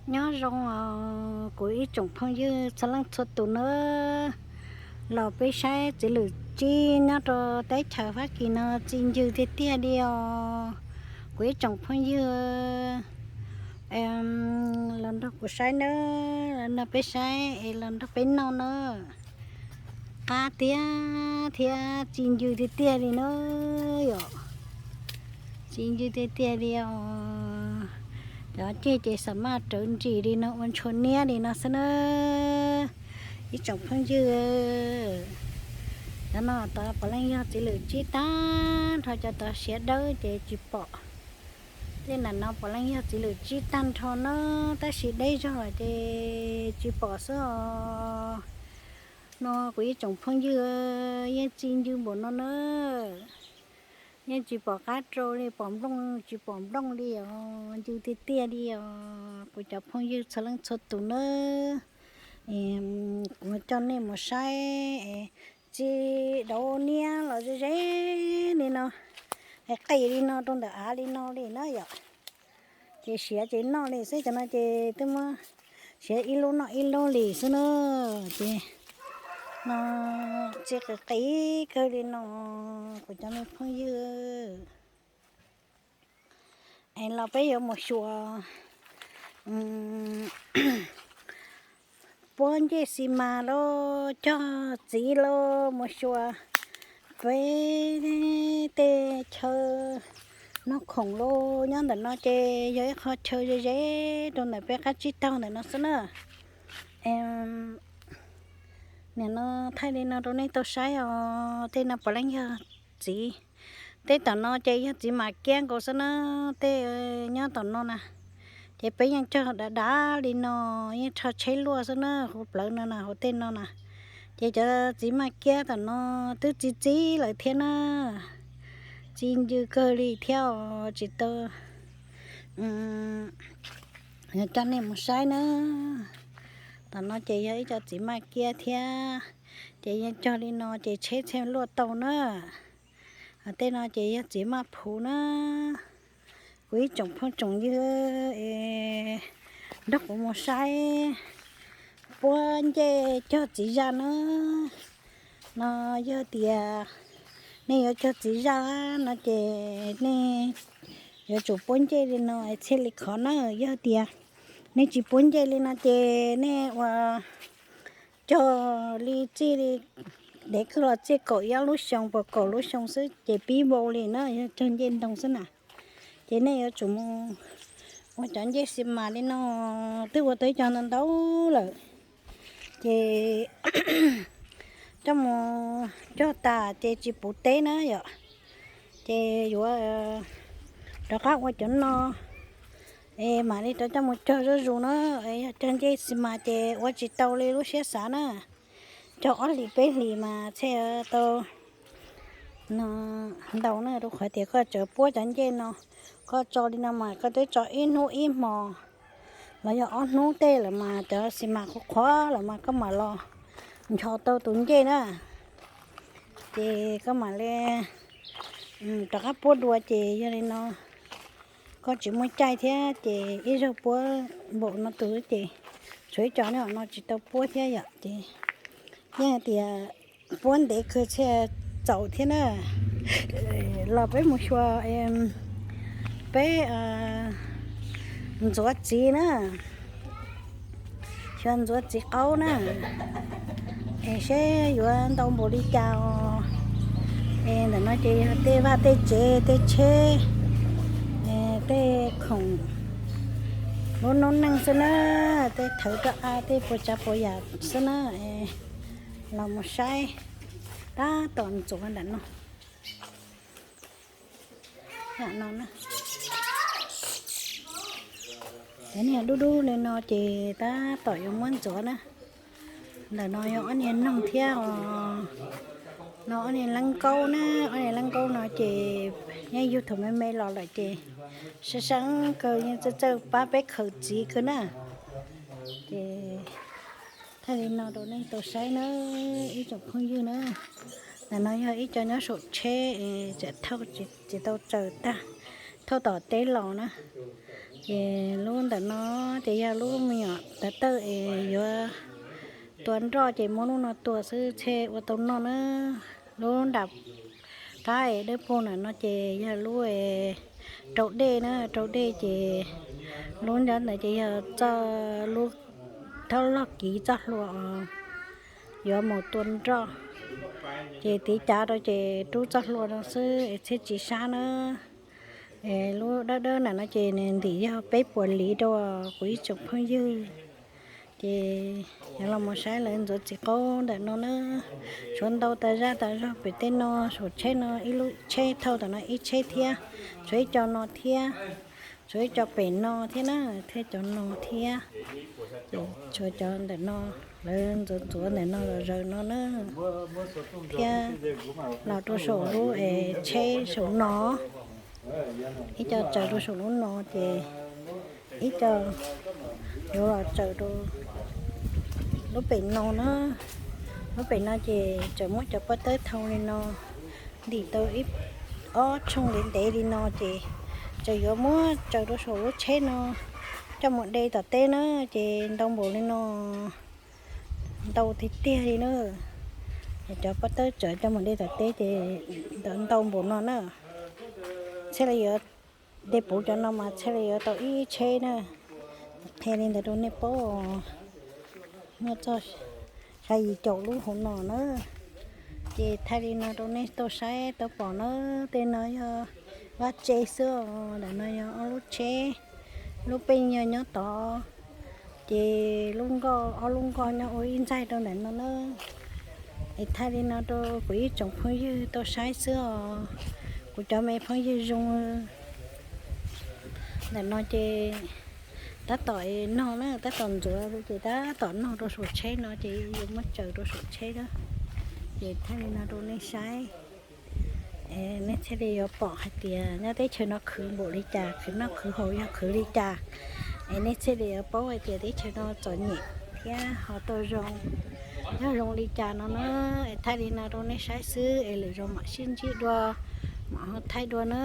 Nyob zoo os kuv ib tsoom phooj ywg txhua leej txhua tus nawb. Los peb saib txiv lwm tsib nyob rau teb chaws Fab Kis no txi ncw tiag tiag li os. Kuv ib tsoom phooj ywg, los nrog kuv saib nawb, los nrog peb saib es los nrog peb noj nawb. Qab tiag thiab txi ncw tiag tiag li nawb yom. Txi ncw tiag tiag li os. Cov ceg ces xam maj rawv nrim li no ua ntshua niab li no xwb na. Ib tsoom phooj ywg, cov no tod puav leej yog txiv lwm tsib tag nrho, cov tod siav dawb ces tsis pom. Tej nram no puav leej yog txiv lwm tsib tag nrho na, tab sis deb zog lawm ces tsis pom xwb os. No kuv ib tsoom phooj ywg, yeej txi ncw npaum no na. Yeej tsis pom qab rau li, pom nplooj tsis pom nplooj li os, ncw tiag tiag li os kuv cov phooj ywg txhua leej txhua tus nawb. Kuv coj nej mus saib, txi dauv niab los ze ze li no, qis li no rau ntawm av li no li na yom. Ces siav ces noj li xwb, cov no ces twb muab siav ib lub noj ib lub li xwb na. Ces no txi qis qis kawg li no kuv cov me phooj ywg. Es los peb yuav mus xyuas puab ncej xi mas los cog txiv los mus xyuas peb tej chaw noj khoom los nyob ntawm no ces yog ib qho chaw ze ze rau ntawm peb qab tsib taug ntawm no xwb na. Nim no thaij li no rau nej tau saib os, tej no puav leej yog txiv. Tej tom no ces yog txiv mam kiab nkaus xwb na, tej nyob tom no na. Ces peb yeej cog dav dav li no, yeej rho tsheb luaj xwb na, hauv plawv no na, hauv tej no na. Ces cov txiv maj kiab tom no twb txi txi lawm thiab na. Txi ncw kawg li thiab os, tsis tau coj nej mus saib na. Tom no ces yog ib co txiv maj kiab thiab, ces yeej cog li no ces tsheb thiaj luaj tau na. Tej no ces yog txiv maj phuv na. Kuv ib tsoom phooj tsoom ywg, nrog kuv mus saib puab ncej cog txiv zaj na. No yog tias nej yuav cog txiv zaj no ces nej yuav tsum puab ncej li no thiaj li khov na. Yog tias nej tsis puab ncej li no ces nej ua cog li txij li, dev kawg los txij kaum ob lub xyoo, puas kaum lub xyoo xwb ces pib vau li na, yog cog ncej ntoo xwb na. Ces nej yuav tsum mus ua cov ncej xi mas li no, twb ua tau ib co ntau ntau lawm. Ces coj mus cog tas ces tsis puv teb na yom. Ces yuav rov qab ua cov no, es mam li rov coj mus cog zuj zus na. Yog cog ncej xi mas ces ua tsis tau li lub siab xav na. Cog ob hlis peb hlis mas thiaj tau ntau na, rau qhov tias koj tseem puab cov ncej no, koj tso li no mas koj twb tso ib hnub ib hmos los yog ob hnub tej lawm mas cov xi mas qhuav qhuav lawm mas koj mam los nchos tau tus ncej na. Ces koj mam li rov qab puab dua ces yog li no koj tsis muaj caij thiab ces ib zaug puab npaum no tus ces tshuav ib co no tsis tau puab thiab yom. Ces yeej tias puab ntev kawg thiaj txaus thiab na. Los peb mus xyuas peb ntxuav txiv na, xyuas ntxuav txiv qaub na, es seb yuav ntau npaum li cas os. Es ntawm no ces yog tej vaj tej tsev tej tsheb, tej khoom lub noob neej xwb na, tej thawv roj av tej puas tsav puas yam xwb na. Los mus saib, tab tom ntxuav ntawm no. Cov niag dub dub li no ces tab tom yuav muab ntxuav na. Ntawm no yog ob niag noog thiab os. No ob niag leeb nkaub na, ob niag leeb nkaub no ces yeej yug thaum me me los lawm ces seeb seeb kawg, yeej txawj txawj pab peb khaws txiv kawg na. Ces thaij li no rau nej tau saib na ib tsoom phooj ywg na. Ntawm no yog ib co nyob saum tsheb es tseem thauj tsis tau tsaws tag, thauj tom teb los na. Ces lub ntawm no ces yog lub me nyuam tav tawj es yuav tua nroj ces muab lub no tua xwb thiaj ua tau noj na. Lub nram qab es dawb paug ntawm no ces yog lub rau dej na, rau dej ces lub nyob ntawd ces yog txoj lub thaub log kiv txoj hlua yuav mus tua nroj. Ces tiv cav rau ces rub txoj hlua no xwb es thiaj tsis sab na. Lub dawb dawb ntawm no ces nws ntim yog peb puas liv rau kuv ib tsoom phooj ywg. Ces yog los mus saib lawv ntxuav txiv qaub ntawm no na, tshuav ntau tas zaj tas zog pem tej no, saum tsheb no ib lub tsheb thauj ntawm no ib tsheb thiab, tshuav ib co no thiab, tshuav ib co pem no thiab na, thiab cov no thiab. Ces tshuav cov ntawm no, lawv ntxuav ntxuav ntawm no los zaws no na, thiab los rau saum lub es tsheb saum no, ib co tsaws rau saum lub no ces ib co yuav los tsaws rau lub pem no na. Lub pem no ces tseem muab cov pob tawb thau li no ntim tau ib ob tshooj ntev ntev li no ces tseem yuav muab tsaws rau saum lub tsheb no coj mus de tom teb na. Ces ntau npaum li no, ntau tiag tiag li na. Cov pob tawb tseem coj mus de tom teb ces ntau npaum no na. Thiaj li yuav de puv cov no mas thiaj li yuav tau ib tsheb na. Qhia li ntawd rau nej paub, muaj txog xya yim caum lub hauv no na. Ces thaij li no rau nej tau saib tau pom na. Tej no yog vaj tse xwb os. Ntawm no yog ob lub tsheb, lub pej nyog nyob tod, ces lub nkoj, ob lub nkoj nyob ua ib ntxaig rau ntawm no na. Es thaij li no rau kuv ib tsoom phooj ywg tau saib xwb os, kuv cov me phooj ywg zoo. Ntawm no ces tab tom es nog na, tab tom ntxuav ces tab tom nog rau saum tsheb no ces yuav muab tsaws rau saum tsheb na. Ces thaij li no rau nej saib, nej thiaj li yuav pom hais tias nyob teb chaws no khwv npaum li cas, khwv noj khwv haus yog khwv li cas, es nej thiaj li yuav paub hais tias teb chaws no txom nyem thiab ho tau zoo, yog zoo li cas no na. Es thaij li no rau nej saib xwb es lwm zaus mam sib ntsib dua, mam ho thaij dua na.